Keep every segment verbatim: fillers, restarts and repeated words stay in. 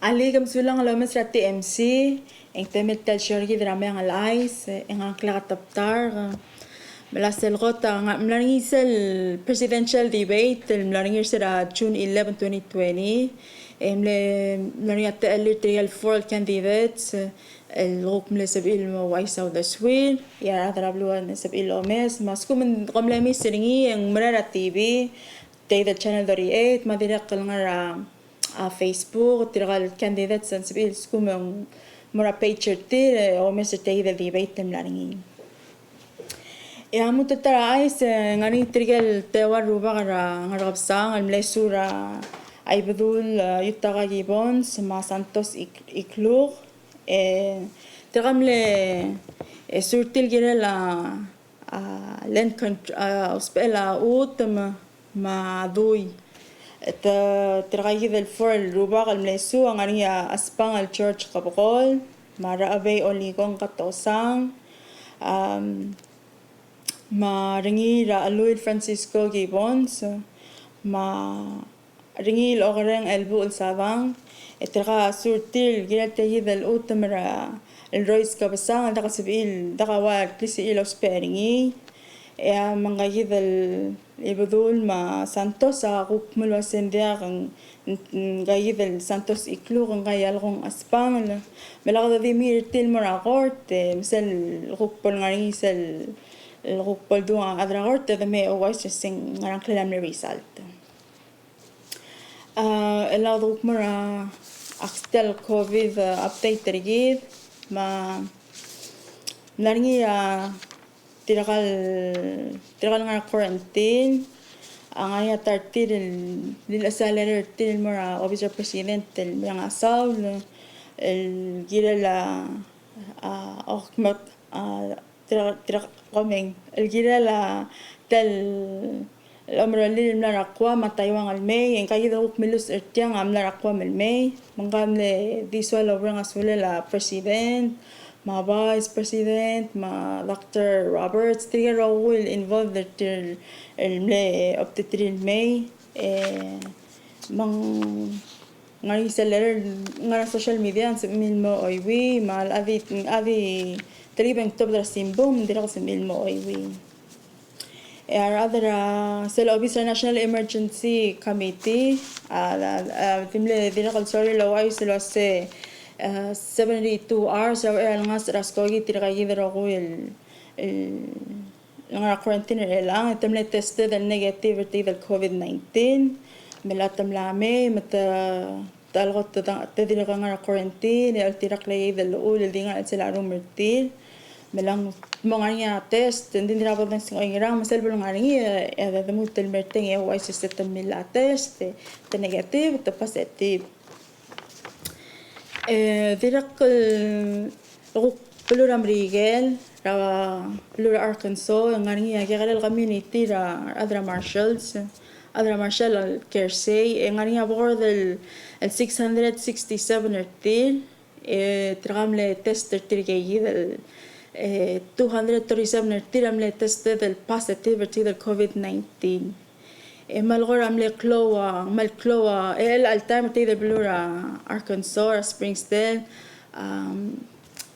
Alii, ke mesulang el omes er a T M C, e ng temel tia el share er kid er a Meang el Chais, e ng ngak el Katebtark. Me a sel kot a, ng mla er ngii sel presidential debate el mla er ngii er se er a June eleven, twenty twenty. E mle, mla er ngii a techellir tirke el four el candidates, el kuk mle sebechir el mo uaisei a uldesuir, e a rechad er a beluu a sebechir el omes. Me a lsekum kom mle miss er ngii, e ng merael er a T V, tia el channel thirty-eight, me a dirrek el ngar er a, a Facebook, tirka el candidates a sebechir el lsekum e ng mo er a page er tir, e omes er tia el debate el mla er ngii. E a lmuut el ta er a chais, e ng ngar er ngii tirke el teua el rubak er a Ngerkebesang el mle suur er a Ibedul, e, Yutaka Gibbons, me a Santos Ik-, Ikluk. E tirka a mle, e, suur er tir el kirel a, a, land contr-, a, ousbechel a chutem me a dui. E te, tirka kid el four el rubak el mle suur a ngar er ngii a Espangel George Kebekol, me a Rechebei Olikong Katosang, am, me a Rengiil er a Chelui el Francisco Gibbons, me a Rengiil Okereng Elbuchel Sabang. E tirka a suur er tir el kirel tia kid el chutem er a, el Rois Kebesang, el diak el sebechir el, diak a ua klisichir el ousbech er ngii. E a me ngka kid el Ibedul me a Santos a kuk mle uase ng diak, ng, ng, ngka kid el Santos Ikluk, ngka el Olikong Espangel. Me lak de di mei er tir el mo er a court, e, me sel kuk bo el ngar er ngii sel, el kuk bo ledung a chad er a court, e de me ouchais er se ng ngerang a ngklel a mle result. A, el kuk mo er a, a, tia el COVID, a, update er kid, me a, ng ngar er ngii a, tirka el, tirka el ngar er a quarantine, a ngar er ngii a ta er tir el, lilechesii a letter er tir el mo er a office er a president el mereng a saul, el kirel a, a, okmek, a, tirka, tirka, komeng, el kirel a, tia el, el omerollir el mla er a Guam me a Taiwan el mei, e ngka kid el kuk miluches er tiang a mla er a Guam el mei, me ngka a mle di soal el oureng a sulel a president, me a vice president, me a Doctor Roberts, tirke el rokui el involved er tir el mle obtener el mei, e, me ng ngar er ngii sel letter, ngar er a social media, ng sebechemiu el mo chuiuii, me a di, a di telkib e ng tuobed er a simbung, me ng dirrek el sebechemiu el mo chuiuii. E a rechad er a sel obis er a National Emergency Committee, a, a, a, di mle dirrek el sorir el ouchais el uase, a, seventy-two hours er a uchei er a lengasech er a skoki tirka kid el rokui el, el, el ngar er a quarantine er chelechang, e te mle tested el negative er tia el COVID nineteen, me a te mla mei, me te, te algo te da, te dirrek el ngar er a quarantine, e oltirakl er a llechul el di ngar er a chelsel a room er tir, me ng mo ngar er ngii a test, e ng di dirrek bo dengsi ng oingerang, me sel bo lengar er ngii, e, e de lmuut el mer tiang e ouchais er se te mlil a test, e, te negative, te positive. E, dirrek el kuk beluu er a Merikel, er a beluu er a Arkansas, e ng ngar er ngii a kekerei el community er a, er a rechad er a Marshalls, rechad er a Marshall el kersei, e ng ngar er ngii a bekord el, el six hundred sixty-seven er tir, e, tirka a mle test er tir, keikid el, e, two hundred thirty-seven er tir a mle tested el positive er tir el COVID nineteen. E me a lekor a mle klou a, me a klou a, e, el all time er tia el beluu er a Arkansas, er a Springsdale, um,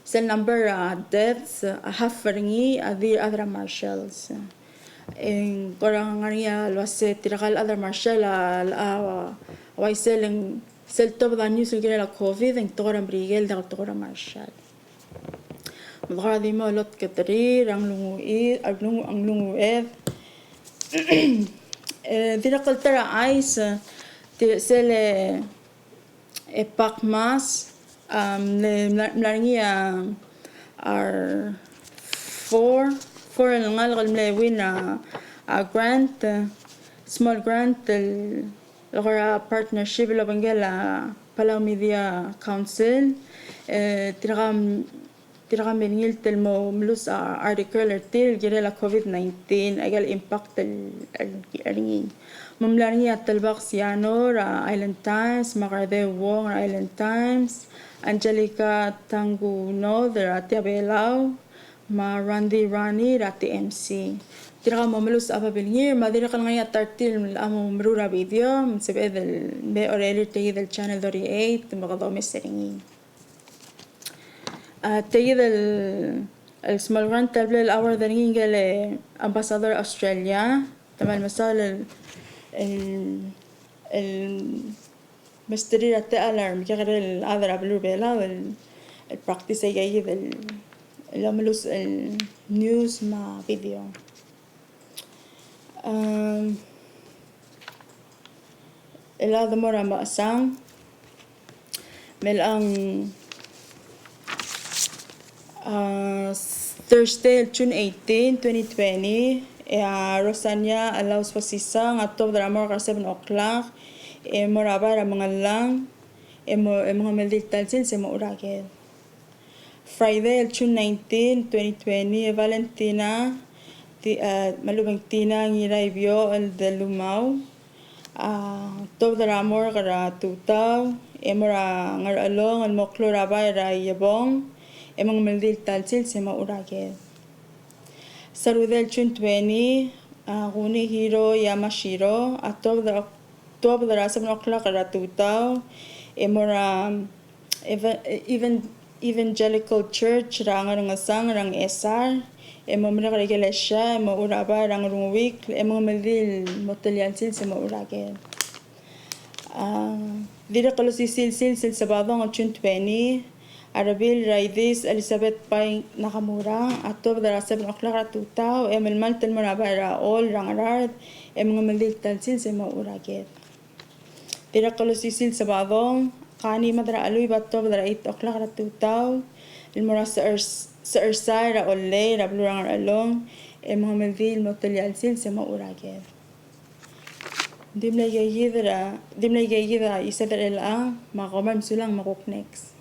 sel number er a deaths, a half er ngii a di rechad er a Marshalls. E ng kora ngar er ngii a le uase tirka el chad er a Marshall a, a, a uaisei e ng sel tobed a news el kirel a COVID e ng tekoi er a Merikel, diak el tekoi er a Marshall. Me kora di mo lotketerir a nglunguched, a nglungu-, a nglunguched. E, dirrek el ta er a chais, e, ti-, sel, e, e, PACMAS, a, mle, mla, mla er ngii a, a re four, four el ngalek el mle win a, a grant, e, small grant, el, el kora partnership el obengkel a Palau Media Council, e, tirka, tirka a mle ngilt el mo melus a article er tir el kirel a COVID nineteen, aike el impact el, el, er ngii. Me ng mla er ngii a Telbak Siano er a Island Times, me a Kardeu Wong er a Island Times, Angelica Tangunod er a Tia Belau, me a Randy Rani er a T M C. Tirka a mo melus a babilngir, me a dirrek el ngar er ngii a ta er tir el mo meruul er a video, me sebeched el mei er a orrerir tia kid el channel thirty-eight, me kede omes er ngii. A, tia kid el, el small grant el bla el award er ngii ngike el Ambassador Australia, te kmal mesaul el, el, el mesterir a techall el mekekerei el chad er a beluu er a Belau el, el practice aika kid el, el omelus el news me a video. Am, el chad el mo er a mechesang, me chelechang, a, Thursday, June eighteen, twenty twenty, e a Rosania Alaus Wasisang a tuobed er a morgue er a seven o'clock, e mo er a bai er a Mengellang, e mo, e mengemeldiil el ta el sils e mo er a ked. Friday, June nineteen, twenty twenty, e Valentina, ti-, a, me a lechub e ng Tina Ngiraibioch el Delumau, a, tuobed er a morgue er a tutau, e mo er a Ngerchelong el mo klou er a bai er a Iebong, e mengemeldiil el ta el sils e mo er a ked. Saturday, June twenty, a, Kunihiro Yamashiro a tuobed er a, tuobed er a seven o'clock er a tutau, e mo er a Eva-, Even-, Evangelical Church er a Ngerngesang er a Ngchesar, e mo merek er a ikelesia, e mo er a bai er a Ngerunguikl, e mengemeldiil el mo telia el sils e mo er a ked. A, dirrek el osisiu el sils el Sabadong, June twenty, a Rebil er a Idis Elizabeth Pai Nakamura a tuobed er a seven o'clock er a tutau, e melemalt el mo er a bai er a Old er a Ngaraard, e mengemeldiil el ta el sils e mo er a ked. Dirrek el osisiu el Sabadong, Kani Madracheluib a tuobed er a eight o'clock er a tutau, el mo er a Secher-, Sechersai er a Ollei er a beluu er a Ngerchelong, e mengemeldiil el mo telia el sils e mo er a ked. Di mle ikakid er a, di mle ikakid a isei er chelechang, me kom kmal mesulang me kuk next.